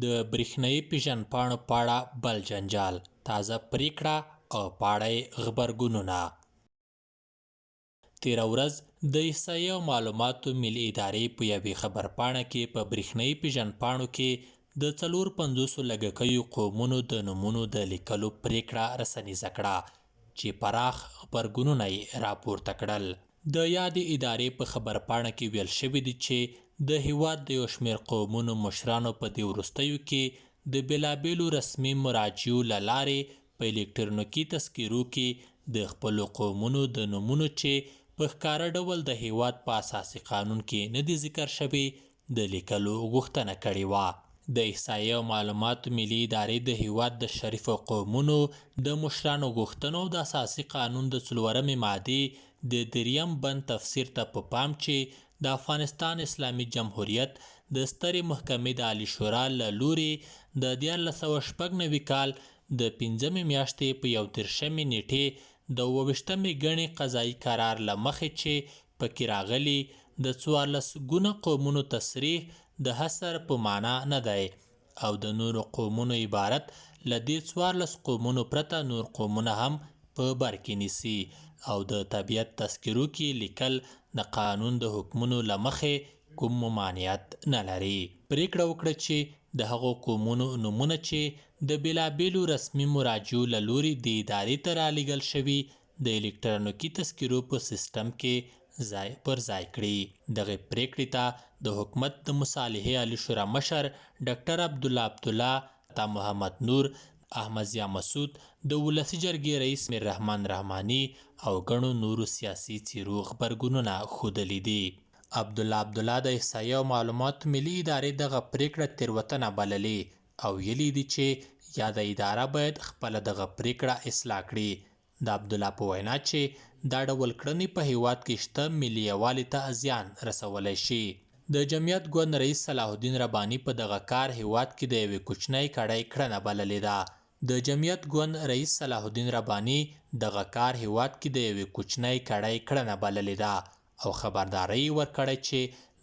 د برېښنايي پېژندپاڼو په اړه بل جنجال، تازه پرېکړه او په اړه یې غبرګونونه. تېره ورځ د احصایې او معلوماتو ملي ادارې په یوې خبرپاڼه کې په برېښنايي پېژندپاڼو کې د 54 لږکیو قومونو د نومونو د لیکلو پرېکړه رسنیزه کړه چې پراخ غبرګونونه یې راپورته کړل. د یادې ادارې په خبرپاڼه کې ویل شوي دي چې د هېواد د یو شمېر قومونو مشرانو په دې وروستیو کې د بېلابېلو رسمي مراجعو له لارې په الکترونیکي تذکرو کې د خپلو قومونو د نومونو چې په ښکاره ډول د هېواد په اساسي قانون کې نه دي ذکر شوي، د لیکلو غوښتنه کړې وه. د احصایې او معلوماتو ملي ادارې د هېواد د شریفو قومونو د مشرانو غوښتنو او د اساسي قانون د څلورمې مادې د دریم بند تفسیر ته په پام چې د افغانستان اسلامي جمهوریت د سترې محکمې د عالي شورا له لوري د 1396 کال د پنځمې میاشتې په 31مې نېټې د 27مې ګڼې قضايي قرار له مخې چې په کې راغلي د 14 ګونه قومونو تصریح د حصر په معنا نه دی او د نورو قومونو عبارت له دې 14 قومونو پرته نور قومونه هم په بر کې نیسي او د تبعیت تذکرو کې لیکل د قانون د حکمونو له مخې کوم ممانعت نه لري. پرېکړه وکړه چې د هغو قومونو نومونه چې د بېلابېلو رسمي مراجعو له لوري دې ادارې ته رالېږل شوي، د الکترونیکي تذکرو په سیستم کې ځای پر ځای کړي. دغې پرېکړې ته د حکومت د مصالحې عالي شورا مشر ډاکټر عبدالله عبدالله، عطا محمد نور، احمد ضیا مسعود، د ولسي جرګې رئیس میررحمان رحماني او ګڼو نورو سیاسي څېرو غبرګونونه ښودلي دي. عبدالله عبدالله د احصایې او معلوماتو ملي ادارې دغه پرېکړه تېروتنه بللې او ویلي دي چې یاده اداره باید خپله دغه پرېکړه اصلاح کړي. د عبدالله په وینا چې دا ډول کړنې په هېواد کې شته ملي یووالي ته زیان رسولی شي. د جمعیت ګوند رئیس صلاح الدین رباني په دغه کار هېواد کې د یوې کوچنۍ کړۍ کړنه بللې ده. د جمعیت ګوند رئیس صلاح الدین رباني دغه کار هېواد کې د یوې کوچنۍ کړۍ کړنه بللې ده او خبرداری یې ورکړی چې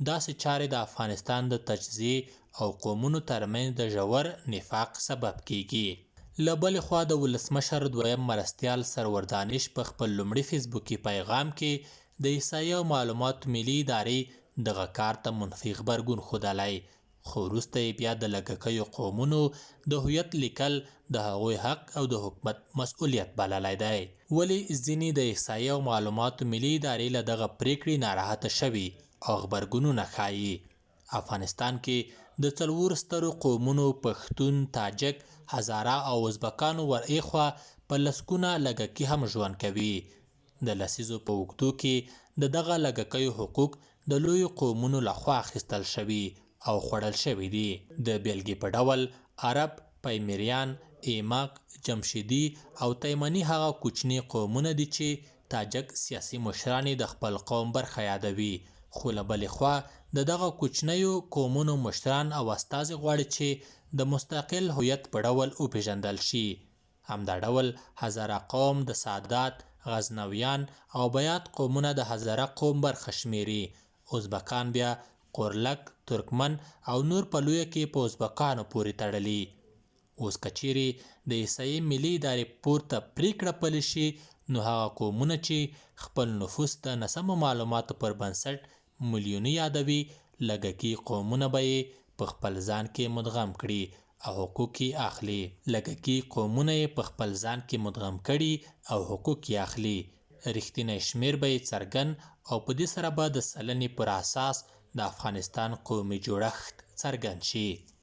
داسې چارې د افغانستان د تجزیې او قومونو ترمنځ د ژور نفاق سبب کېږي. له بلې خوا د ولسمشر دویم مرستیال سرور دانش په خپل لومړي فېسبوکي پیغام کې د احصایې او معلوماتو ملي ادارې دغه کار ته منفي غبرګون ښودلی خو وروسته یې بیا د لږکیو قومونو د هویت لیکل د هغوی حق او د حکومت مسؤلیت بللی دی. ولې ځینې د احصایې او معلوماتو ملي ادارې له دغه پرېکړې ناراحته شوي او غبرګونونه ښايي. افغانستان کې د څلور سترو قومونو پښتون، تاجک، هزاره او ازبکانو ور اېخوا په لسګونه لږکي هم ژوند کوي. د لسیزو په اوږدو کې د دغه لږکیو حقوق د لویو قومونو له خوا اخیستل شوي او خوړل شوي دي. د بېلګې په ډول عرب، پایمیریان، ایماق، جمشیدي او تیمني هغه کوچني قومونه دي چې تاجک سیاسي مشران یې د خپل قوم برخه یادوي، خو له بلې خوا د دغه کوچنیو قومونو مشران او استازي غواړي چې د مستقل هویت په ډول وپېژندل شي. همدا ډول هزاره قوم د سادات، غزنویان او بیات قومونه د هزاره قوم برخه شمېري. ازبکان بیا قورلک، ترکمن او نور په لویه کې په ازبکانو پورې تړلي. اوس که چېرې د احصایې ملي ادارې پورته پرېکړه پلې شي، نو هغه قومونه چې خپل نفوس د ناسمو معلوماتو پر بنسټ ملیوني یادوي، لږکي قومونه به یې په خپل ځان کې مدغم کړي او حقوق یې اخلي. لږکي قومونه یې په خپل ځان کې مدغم کړي او حقوق یې اخلي. رښتینی شمېر به یې څرګند او په دې سره به د سلنې پر اساس د افغانستان قومي جوړښت څرګند شي.